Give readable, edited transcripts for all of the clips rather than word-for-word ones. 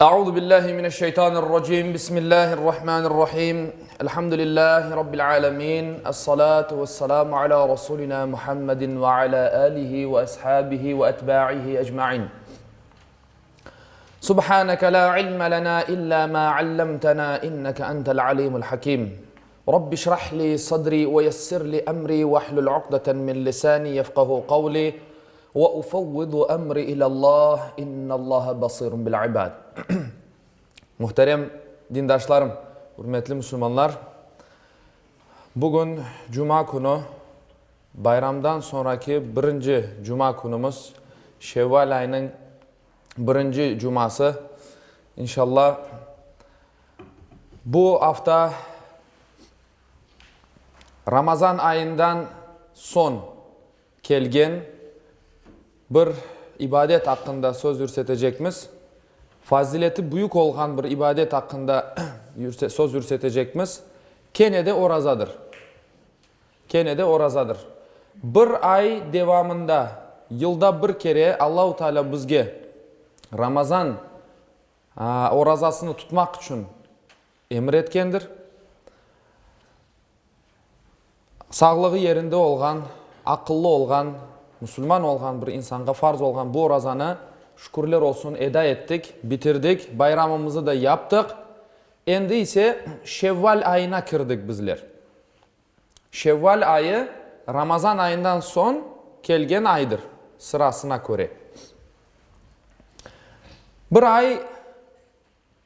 Euzu billahi mineşşeytanirracim. Bismillahirrahmanirrahim. Elhamdülillahi rabbil alamin. Es-salatu vesselamu ala rasulina Muhammedin ve ala alihi ve ashabihi ve etba'ihi ecmaîn. Subhaneke la ilme lena illa ma allamtena inneke entel alimul hakim. Rabbi şrah li sadri ve yessir li emri vehlul ukdeten min lisani yefkahu kavli ve ufevvidu emri ilallah innallaha basirun bil ibad. Muhterem dindaşlarım, ürmetli musulmanlar, bugün cuma künü, bayramdan sonraki birinci cuma künümiz, Şevval ayınıñ birinci cuması, inşallah, bu afta Ramazan ayından soñ kelgen bir ibadet aqqında söz yürsetecekmiz. Fazileti büyük olğan bir ibadet aqqında söz yürsetecekmiz. Kene de orazadır. Kene de orazadır. Bir ay devamında, yılda bir kere Allahu Teala bizge Ramazan orazasını tutmaq içün emir etkendir. Sağlığı yerinde olğan, aqıllı olğan, musulman olğan bir insanğa farz olğan bu orazanı, şükürler olsun, eda ettik, bitirdik, bayramımızı da yaptıq. Endi ise Şevval ayına kirdik bizler. Şevval ayı Ramazan ayından soñ kelgen aydır, sırasına köre. Bir ay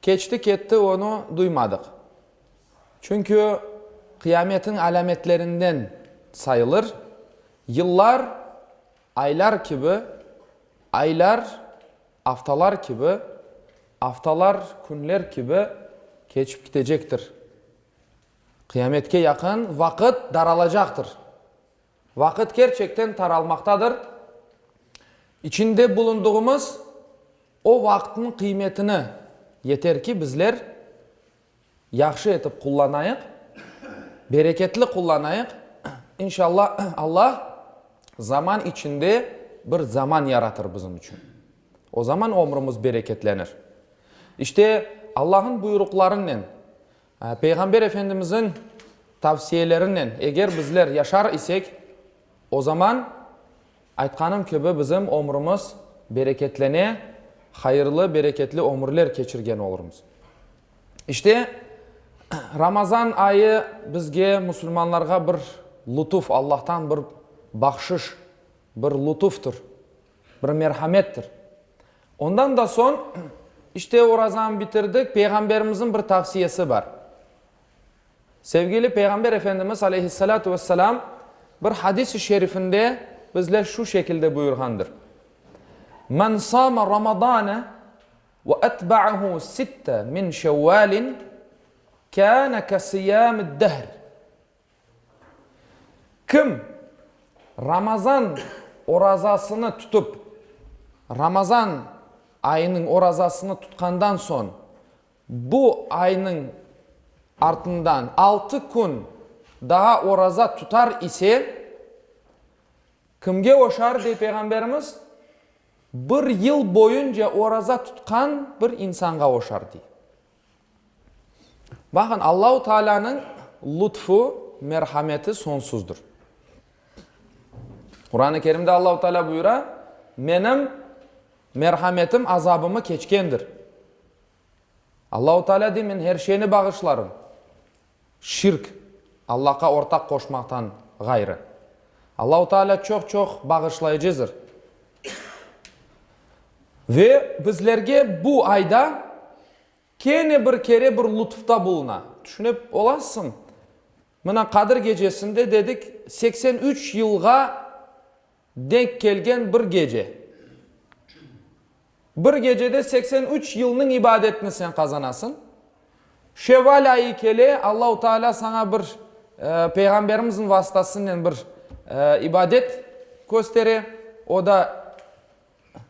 keçti-ketti, onı duymadıq. Çünki qıyametin alâmetlerinden sayılır, yıllar aylar kibi, aylar aftalar kibi, aftalar künler kibi keçip kitecektir. Qıyametke yaqın vaqıt daralacaqtır. Vaqıt kerçekten taralmaqtadır. İçinde bulunduğımız o vaqıtnıñ qıymetini yeter ki bizler yahşı etip qullanayıq, bereketli qullanayıq. İnşallah Allah zaman içinde bir zaman yaratır bizim içün. O zaman ömrümiz bereketlenir. İşte Allah'ın buyruqlarınen Peyğamber Efendimizniñ tavsiyelerinen eger bizler yaşar isek, o zaman, aytqanım kibi, bizim ömrümiz bereketlene, hayırlı, bereketli ömürler keçirgen olurmız. İşte, Ramazan ayı bizge, musulmanlarğa bir lutuf, Allahtan bir bahşış, bir lutuftır, bir merhamettir. Ondan da soñ, işte orazanı bitirdik, Peyğamberimizniñ bir tavsiyesi bar. Sevgili Peyğamber Efendimiz aleyhissalâtu vesselâm bir hadis-i şerifinde bizler şu şekilde buyurğandır, Men sâme Ramadâne ve etba'ahu sitte min şevvâlin kâne ke siyâmid-dehr. Kim Ramazan orazasını tutıp, Ramazan ayınıñ orazasını tutqandan soñ, bu aynıñ artından altı kün daa oraza tutar ise, kimge oşar, dey Peyğamberimiz? Bir yıl boyunca oraza tutqan bir insanğa oşar, dey. Baqın, Allahu Taalânıñ lutfu, merhameti soñsuzdır. Quran-ı Kerimde Allahu Taalâ buyura, Menim merhametim azabımı keçkendir. Allahu Taalâ dey, Men her şeyni bağışlarım. Şirk, Allahqa ortaq qoşmaqtan ğayrı. Allahu Taalâ çoq-çoq bağışlayıcıdır. Ve bizlerge bu ayda kene bir kere bir lutufta buluna. Tüşünip olasıñ, mına Qadir gecesinde dedik, 83 yılğa denk kelgen bir gece. Bir gecede 83 yılnıñ ibadetini sen qazanasıñ. Şevval ayı kele, Allahu Teala saña bir Peyğamberimizniñ vasıtasınen bir ibadet köstere, o da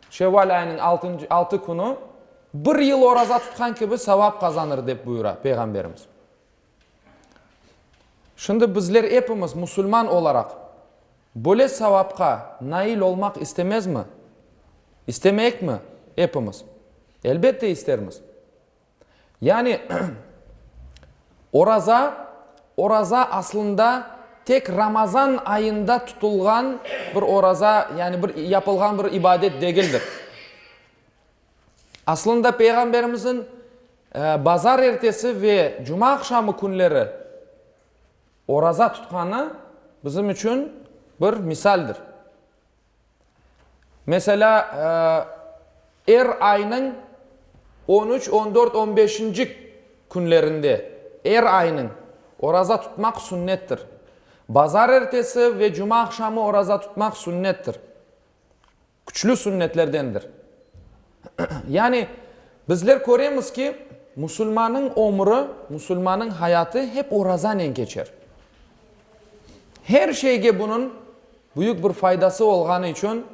Şevval ayınıñ altıncı, altı künü, bir yıl oraza tutqan kibi savap qazanır, dep buyura Peyğamberimiz. Şimdi bizler epimiz musulman olaraq böyle savapqa nail olmaq istemezmi? İstemeyikmi epimiz? Elbette istermiz. Yani, oraza, oraza aslında tek Ramazan ayında tutulğan bir oraza, yani bir yapılğan bir ibadet degildir. Aslında Peyğamberimizniñ bazar ertesi ve cuma aqşamı künleri oraza tutqanı bizim içün bir misaldir. Meselâ, er aynıñ on üç, on dört, on beşinci künlerinde er aynıñ oraza tutmaq sünnettir. Bazar ertesi ve cuma aqşamı oraza tutmaq sünnettir. Küçlü sünnetlerdendir. Yani, bizler köremiz ki, musulmannıñ ömrü, musulmannıñ hayatı hep orazanen keçer. Her şeyge bunıñ büyük bir faydası olğanı içün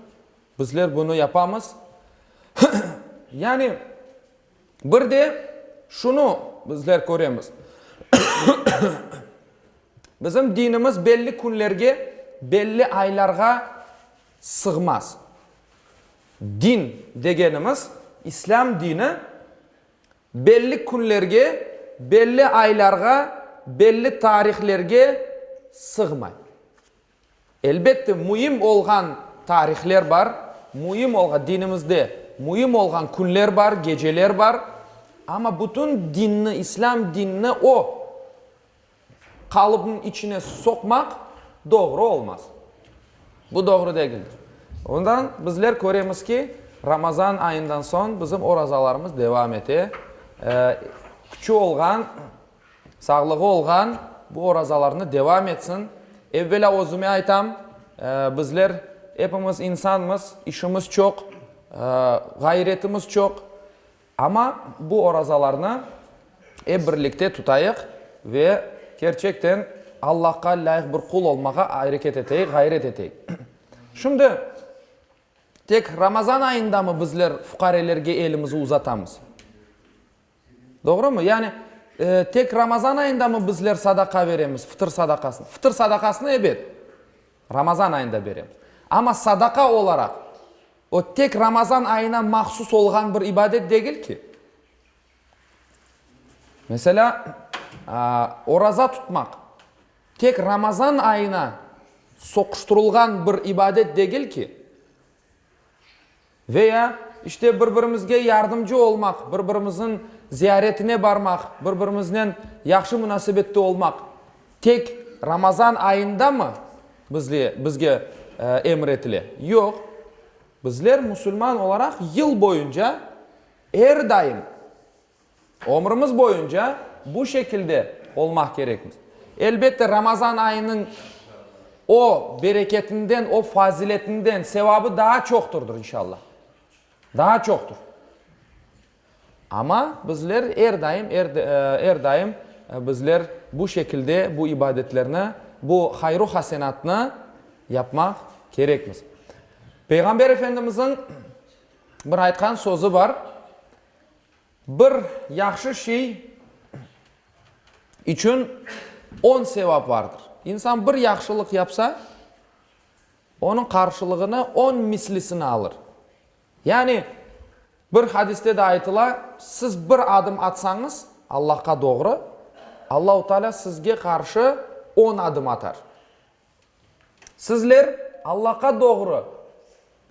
bizler bunı yapamız. Yani, bir de şunı bizler köremiz, bizim dinimiz belli künlerge, belli aylarğa sığmaz. Din degenimiz, İslâm dini belli künlerge, belli aylarğa, belli tarihlerge sığmay. Elbette, müim olğan tarihler bar, müim olğan, dinimizde müim olğan künler bar, geceler bar, amma bütün dinni, İslâm dinini o qalıpnıñ içine soqmaq doğru olmaz. Bu doğru degildir. Ondan bizler köremiz ki, Ramazan ayından soñ bizim orazalarımız devam ete. Küçü olğan, sağlığı olğan bu orazalarnı devam etsin. Evvelâ özüme aytam, bizler epimiz insanmız, işimiz çoq, ğayretimiz çoq. Amma bu orazalarnı ep birlikte tutayıq ve kerçekten Allahqa lâyıq bir qul olmağa areket eteyik, ğayret eteyik. Şimdi tek Ramazan ayındamı bizler fuqarelerge elimizi uzatamız? Doğrumı? Yani tek Ramazan ayındamı bizler sadaqa veremiz, fıtır sadaqasını? Fıtır sadaqasını ebet, Ramazan ayında beremiz. Amma sadaqa olaraq O tek Ramazan ayına mahsus olğan bir ibadet degil ki. Meselâ, oraza tutmaq tek Ramazan ayına soquştırılğan bir ibadet degil ki. Veya, işte, bir-birimizge yardımcı olmaq, bir-birimizniñ ziyaretine barmaq, bir-birimiznen yahşı munasebette olmaq tek Ramazan ayındamı bizge emir etile? Yoq. Bizler musulman olaraq yıl boyunca er daim, ömrümiz boyunca bu şekilde olmaq kerekmiz. Elbette, Ramazan ayınıñ o bereketinden, o faziletinden sevabı daa çoqturdır, inşallah. Daa çoqtur. Amma bizler er daim, er daim bizler bu şekilde bu ibadetlerni, bu hayru hasenatnı yapmaq kerekmiz. Peyğamber Efendimizniñ bir aytqan sözü bar, Bir yahşı şey içün on sevap vardır. İnsan bir yahşılıq yapsa, onıñ qarşılığını on mislisini alır. Yani, bir hadiste de aytıla, siz bir adım atsañız Allahqa doğru, Allahu Teala sizge qarşı on adım atar. Sizler Allahqa doğru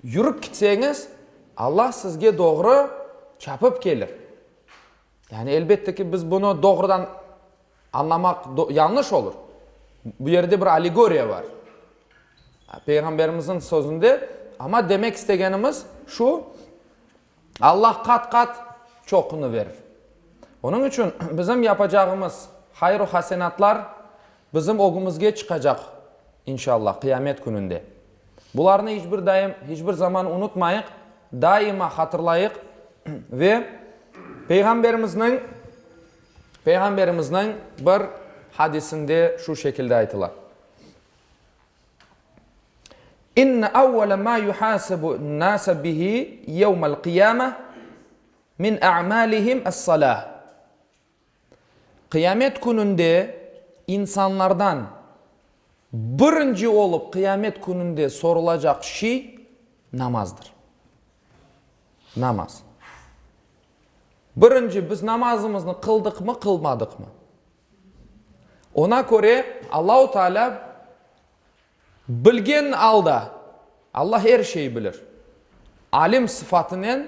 yürip kitseñiz, Allah sizge doğru çapıp kelir. Yani, elbette ki, biz bunı doğrudan añlamaq yañlış olur. Bu yerde bir allegoriya bar. Peyğamberimizniñ sözünde, amma demek istegenimiz şu, Allah qat-qat çoqunı verir. Onıñ içün bizim yapacağımız hayır-u hasenatlar bizim ögümizge çıqacaq, inşallah, qıyamet kününde. Bularnı iç bir daim, hiç bir zaman unutmayıq, daima hatırlayıq ve Peyğamberimizniñ, Peyğamberimizniñ bir hadisinde şu şekilde aytıla. İnne avvele ma yuhasebu'n-nase bihi yevmel qıyame min a'malihim es-salah. Qıyamet kününde insanlardan birinci olıp qıyamet kününde sorulacaq şiy namazdır. Namaz. Birinci, biz namazımıznı qıldıqmı, qılmadıqmı? Oña köre Allahu Teala bilgen alda, Allah er şeyi bilir, Alim sıfatınen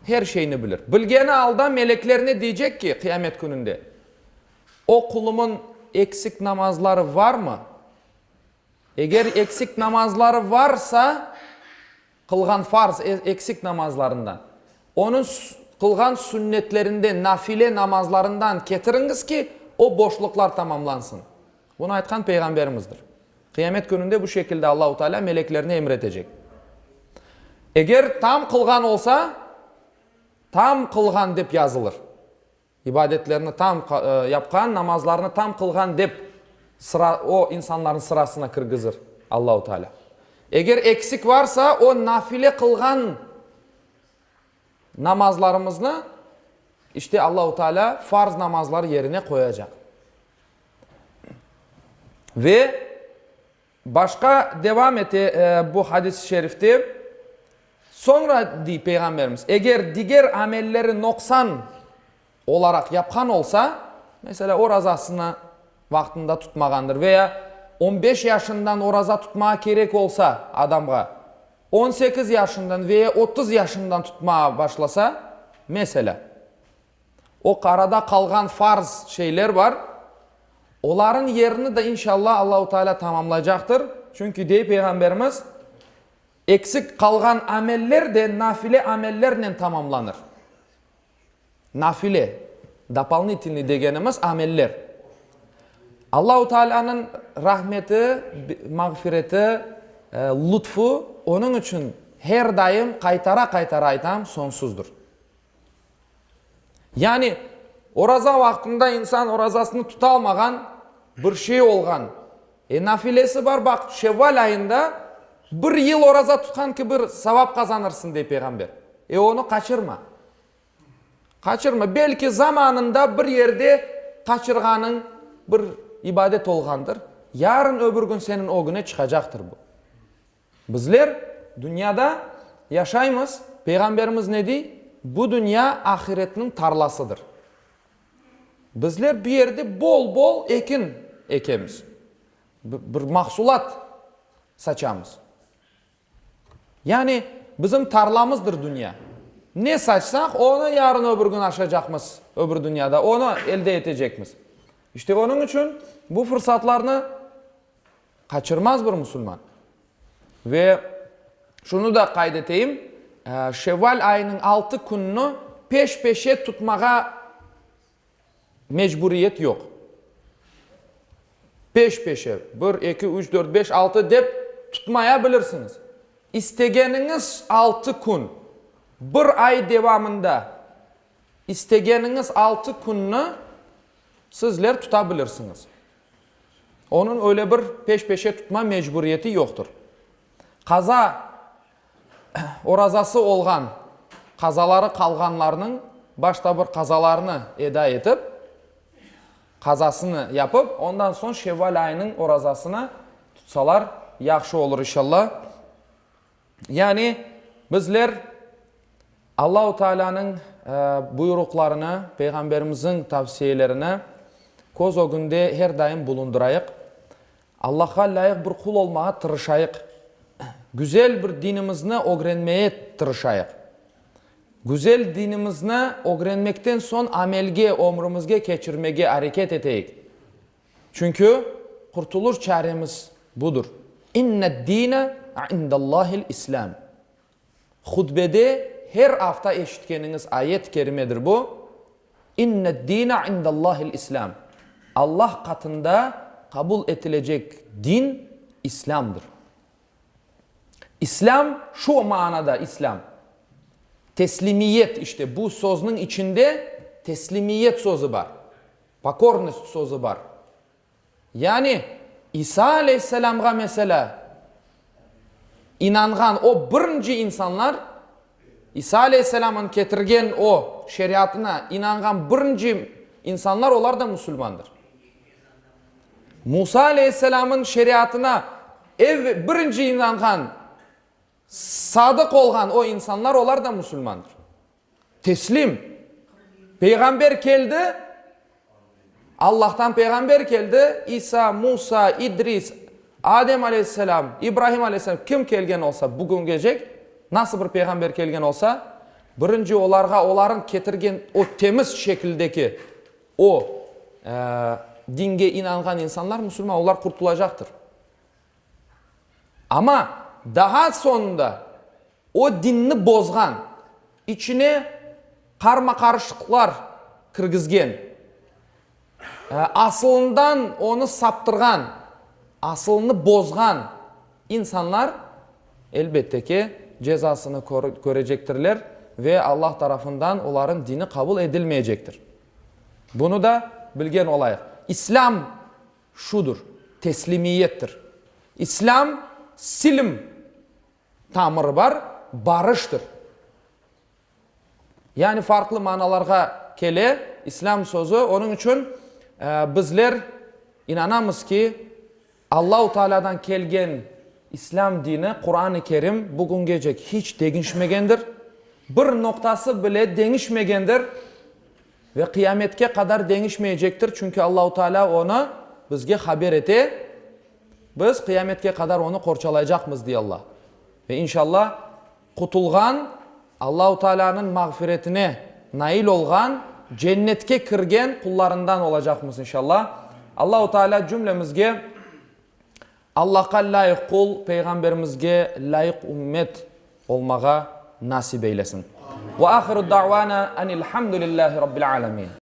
her şeyni bilir. Bilgeni alda meleklerine deycek ki, qıyamet kününde, O qulumın eksik namazları varmı? Eger eksik namazları varsa, qılğan farz eksik namazlarından, onıñ qılğan sünnetlerinden, nafile namazlarından ketiriñiz ki, o boşluqlar tamamlansın. Bunı aytqan Peyğamberimizdir. Qıyamet kününde bu şekilde Allahu Teala meleklerine emir etecek. Eger tam qılğan olsa, tam qılğan dep yazılır. İbadetlerini tam yapqan, namazlarını tam qılğan dep sıra, o insanlarnıñ sırasına kirgizir Allahu Teala. Eger eksik varsa, o nafile qılğan namazlarımıznı işte Allahu Teala farz namazlar yerine qoyacaq. Ve başqa devam ete bu hadis-i şerifte, Soñra, dey Peyğamberimiz, eger diger amelleri noqsan olaraq yapqan olsa, meselâ, orazasını vaqtında tutmağandır veya on beş yaşından oraza tutmağa kerek olsa adamğa, on sekiz yaşından veya 30 yaşından tutmağa başlasa, meselâ, O arada qalğan farz şeyler bar, olarnıñ yerini de inşallah Allahu Teala tamamlaycaqtır. Çünki, dey Peyğamberimiz, eksik qalğan ameller de nafile amellernen tamamlanır. Nafile, dopolnitelnıy degenimiz ameller. Allahu Tealanıñ rahmeti, mağfireti, lutfu onıñ içün her daim qaytara-qaytara aytam, soñsuzdır. Yani, oraza vaqtında insan orazasını tutalmağan, bir şey olğan. E, nafilesi bar, baq, şevval ayında bir yıl oraza tutqan kibi savap qazanırsıñ, dey Peyğamber. E, onı qaçırma. Qaçırma. Belki zamanında bir yerde qaçırğanıñ bir ibadet olğandır. Yarın öbür kün seniñ ögüne çıqacaqtır bu. Bizler dünyada yaşaymız, Peyğamberimiz ne dey? Bu dünya ahiretniñ tarlasıdır. Bizler bu yerde bol-bol ekin ekemiz, bir mahsulat saçamız. Yani bizim tarlamızdır dünya. Ne saçsaq, onı yarın öbür kün aşacaqmız öbür dünyada, onı elde etecekmiz. İşte onıñ içün bu fırsatlarnı Qaçırmaz bir musulman. Ve şunı da qayd eteyim, şevval ayınıñ altı kününi peş-peşe tutmağa mecburiyet yoq. Peş-peşe, bir, eki, üç, dört, beş, altı dep tutmaya bilirsiñiz. İstegeniñiz altı kün, bir ay devamında istegeniñiz altı künni sizler tuta bilirsiñiz. Onıñ öyle bir peş-peşe tutma mecburiyeti yoqtır. Qaza orazası olğan, qazaları qalğanlarnıñ başta bir qazalarını eda etip, qazasını yapıp, ondan soñ şevval ayınıñ orazasını tutsalar yahşı olur inşallah. Yani bizler Allahu Tealânıñ buyruqlarını, Peyğamberimizniñ tavsiyelerini köz ögünde her daim bulundırayıq. Allahqa lâyıq bir qul olmağa tırışayıq. Güzel bir dinimizni ögrenmeye tırışayıq. Güzel dinimizni ögrenmekten soñ amelge, ömrümizge keçirmege areket eteyik. Çünki qurtuluş çaremiz budır. İnned-dine indallahil-İslâm. Hutbede her afta eşitkeniñiz ayet-i kerimedir bu, İnned-dine indallahil-İslâm. Allah qatında qabul etilecek din İslâmdır. İslâm, şu manada İslâm. Teslimiyet, işte bu sözniñ içinde teslimiyet sözü bar. Pokornost sözü bar. Yani, İsa aleyhisselâmğa, meselâ, inanğan o birinci insanlar, İsa aleyhisselâmın ketirgen o şeriatına inanğan birinci insanlar, olar da musulmandır. Musa aleyhisselâmın şeriatına ev birinci inanğan, sadıq olğan o insanlar, olar da musulmandır. Teslim. Peyğamber keldi, Allahtan peyğamber keldi, İsa, Musa, İdris, Adem aleyhisselâm, İbrahim aleyhisselâm, kim kelgen olsa, bugüngecek nasıl bir peyğamber kelgen olsa, birinci olarğa olarıñ ketirgen o temiz şekildeki o dinge inanğan insanlar, musulman, olar qurtulacaqtır. Amma daa soñunda o dinni bozğan, içine qarma-qarışıqlar kirgizgen, asılından onı saptırğan, asılını bozğan insanlar, elbette ki, cezasını körecektirler ve Allah tarafından olarıñ dini qabul edilmeycektir. Bunı da bilgen olayıq. İslâm şudur, teslimiyettir. İslâm, silm tamırı bar, barıştır. Yani farqlı manalarğa kele İslâm sözü, onıñ içün bizler inanamız ki, Allahu Tealâdan kelgen İslâm dini, Quran-ı Kerim bugüngecek hiç deñişmegendir, bir noqtası bile deñişmegendir ve qıyametke qadar deñişmeycektir, çünki Allahu Tealâ onı bizge haber ete, biz qıyametke qadar onı qorçalaycaqmız, dey Allah. Ve inşallah, qutulğan, Allahu Tealânıñ mağfiretine nail olğan, cennetke kirgen qullarından olacaqmız inşallah. Allahu Tealâ cümlemizge Allahqa lâyıq qul, Peyğamberimizge lâyıq ümmet olmağa nasip eylesin. Ve ahiru da'vana enilhamdülillahi rabbil alemin.